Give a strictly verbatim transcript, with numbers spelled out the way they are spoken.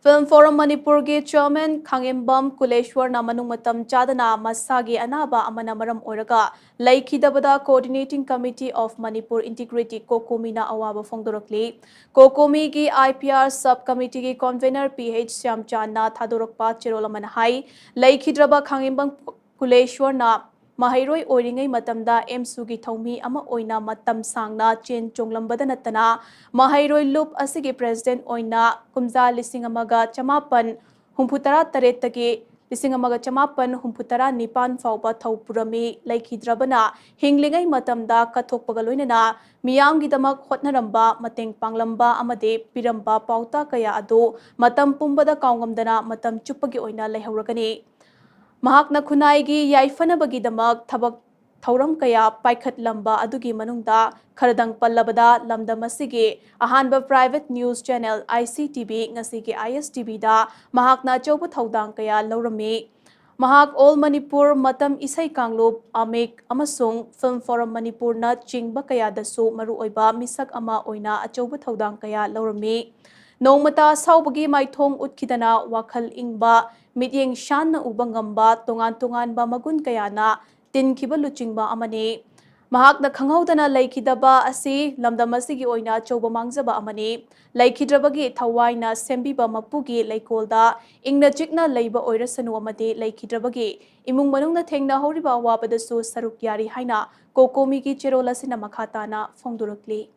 Film Forum ꯃꯅꯤꯄꯨꯔꯒꯤ chairman ꯈꯥꯉꯦꯝꯕꯝ ꯀꯨꯂꯦꯁ꯭ꯋꯔꯅ ꯃꯅꯨꯡ ꯃꯇꯝ ꯆꯥꯗꯅ ꯃꯁꯥꯒꯤ ꯑꯅꯥꯕ ꯑꯃꯅ ꯃꯔꯝ ꯑꯣꯏꯔꯒ ꯂꯩꯈꯤꯗꯕꯗ Coordinating Committee of Manipur Integrity, COCOMIꯅ ꯑꯋꯥꯕ ꯐꯣꯡꯗꯣꯔꯛꯂꯤ꯫ COCOMIꯒꯤ IPR sub committeeꯒꯤ convener PH ꯁ꯭ꯌꯥꯝꯆꯥꯟꯅ ꯊꯥꯗꯣꯔꯛꯄ ꯆꯦꯔꯣꯜ ꯑꯃꯅ ꯍꯥꯏ, ꯂꯩꯈꯤꯗ꯭ꯔꯕ ꯈꯥꯉꯦꯝꯕꯝ ꯀꯨꯂꯦꯁ꯭ꯋꯔꯅ ꯃꯍꯩꯔꯣꯏ ꯑꯣꯏꯔꯤꯉꯩ ꯃꯇꯝꯗ AMSUꯒꯤ ꯊꯧꯃꯤ ꯑꯃ ꯑꯣꯏꯅ ꯃꯇꯝ ꯁꯥꯡꯅ ꯆꯦꯟ ꯆꯣꯡꯂꯝꯕꯗ ꯅꯠꯇꯅ, ꯃꯍꯩꯔꯣꯏ ꯂꯨꯞ ꯑꯁꯤꯒꯤ president ꯑꯣꯏꯅ ꯀꯨꯝꯖꯥ ꯂꯤꯁꯤꯡ ꯑꯃꯒ ꯆꯃꯥꯄꯟ ꯍꯨꯝꯐꯨꯇꯔꯥ ꯇꯔꯦꯠꯇꯒꯤ ꯂꯤꯁꯤꯡ ꯑꯃꯒ ꯆꯃꯥꯄꯟ ꯍꯨꯝꯐꯨꯇꯔꯥ ꯅꯤꯄꯥꯟ ꯐꯥꯎꯕ ꯊꯧ ꯄꯨꯔꯝꯃꯤ꯫ ꯂꯩꯈꯤꯗ꯭ꯔꯕꯅ ꯍꯤꯡꯂꯤꯉꯩ ꯃꯇꯝꯗ ꯀꯠꯊꯣꯛꯄꯒ ꯂꯣꯏꯅꯅ ꯃꯤꯌꯥꯝꯒꯤꯗꯃꯛ ꯍꯣꯠꯅꯔꯝꯕ, ꯃꯇꯦꯡ ꯄꯥꯡꯂꯝꯕ ꯑꯃꯗꯤ ꯄꯤꯔꯝꯕ ꯄꯥꯎꯇꯥꯛ ꯀꯌꯥ ꯑꯗꯨ ꯃꯇꯝ ꯄꯨꯝꯕꯗ ꯀꯥꯎꯉꯝꯗꯅ ꯃꯇꯝ ꯆꯨꯞꯄꯒꯤ ꯑꯣꯏꯅ ꯂꯩꯍꯧꯔꯒꯅꯤ꯫ ꯃꯍꯥꯛꯅ ꯈꯨꯟꯅꯥꯏꯒꯤ ꯌꯥꯏꯐꯅꯕꯒꯤꯗꯃꯛ ꯊꯕꯛ ꯊꯧꯔꯝ ꯀꯌꯥ ꯄꯥꯏꯈꯠꯂꯝꯕ ꯑꯗꯨꯒꯤ ꯃꯅꯨꯡꯗ ꯈꯔꯗꯪ ꯄꯜꯂꯕꯗ, ꯂꯝꯗꯝ ꯑꯁꯤꯒꯤ ꯑꯍꯥꯟꯕ private news channel ICTV, ꯉꯁꯤꯒꯤ ISTVꯗ ꯃꯍꯥꯛꯅ ꯑꯆꯧꯕ ꯊꯧꯗꯥꯡ ꯀꯌꯥ ꯂꯧꯔꯝꯃꯤ꯫ ꯃꯍꯥꯛ All Manipur ꯃꯇꯝ ꯏꯁꯩ ꯀꯥꯡꯂꯨꯞ, ꯑꯃꯤꯛ ꯑꯃꯁꯨꯡ Film Forum ꯃꯅꯤꯄꯨꯔꯅ ꯆꯤꯡꯕ ꯀꯌꯥꯗꯁꯨ ꯃꯔꯨꯑꯣꯏꯕ ꯃꯤꯁꯛ ꯑꯃ ꯑꯣꯏꯅ ꯑꯆꯧꯕ ꯊꯧꯗꯥꯡ ꯀꯌꯥ ꯂꯧꯔꯝꯃꯤ꯫ ꯅꯣꯡꯃꯇ ꯑꯁꯥꯎꯕꯒꯤ ꯃꯥꯏꯊꯣꯡ ꯎꯠꯈꯤꯗꯅ ꯋꯥꯈꯜ ꯏꯪꯕ, ꯃꯤꯠꯌꯦꯡ ꯁꯥꯟꯅ ꯎꯕ ꯉꯝꯕ, ꯇꯣꯉꯥꯟ ꯇꯣꯉꯥꯟꯕ ꯃꯒꯨꯟ ꯀꯌꯥꯅ ꯇꯤꯟꯈꯤꯕ ꯂꯨꯆꯤꯡꯕ ꯑꯃꯅꯤ꯫ ꯃꯍꯥꯛꯅ ꯈꯪꯍꯧꯗꯅ ꯂꯩꯈꯤꯗꯕ ꯑꯁꯤ ꯂꯝꯗꯝ ꯑꯁꯤꯒꯤ ꯑꯣꯏꯅ ꯑꯆꯧꯕ ꯃꯥꯡꯖꯕ ꯑꯃꯅꯤ꯫ ꯂꯩꯈꯤꯗ꯭ꯔꯕꯒꯤ ꯊꯋꯥꯏꯅ ꯁꯦꯝꯕꯤꯕ ꯃꯄꯨꯒꯤ ꯂꯩꯀꯣꯜꯗ ꯏꯪꯅ ꯆꯤꯛꯅ ꯂꯩꯕ ꯑꯣꯏꯔꯁꯅꯨ ꯑꯃꯗꯤ ꯂꯩꯈꯤꯗ꯭ꯔꯕꯒꯤ ꯏꯃꯨꯡ ꯃꯅꯨꯡꯅ ꯊꯦꯡꯅꯍꯧꯔꯤꯕ ꯑꯋꯥꯕꯗꯁꯨ ꯁꯔꯨꯛ ꯌꯥꯔꯤ ꯍꯥꯏꯅ COCOMIꯒꯤ ꯆꯦꯔꯣꯜ ꯑꯁꯤꯅ ꯃꯈꯥ ꯇꯥꯅ ꯐꯣꯡꯗꯣꯔꯛꯂꯤ꯫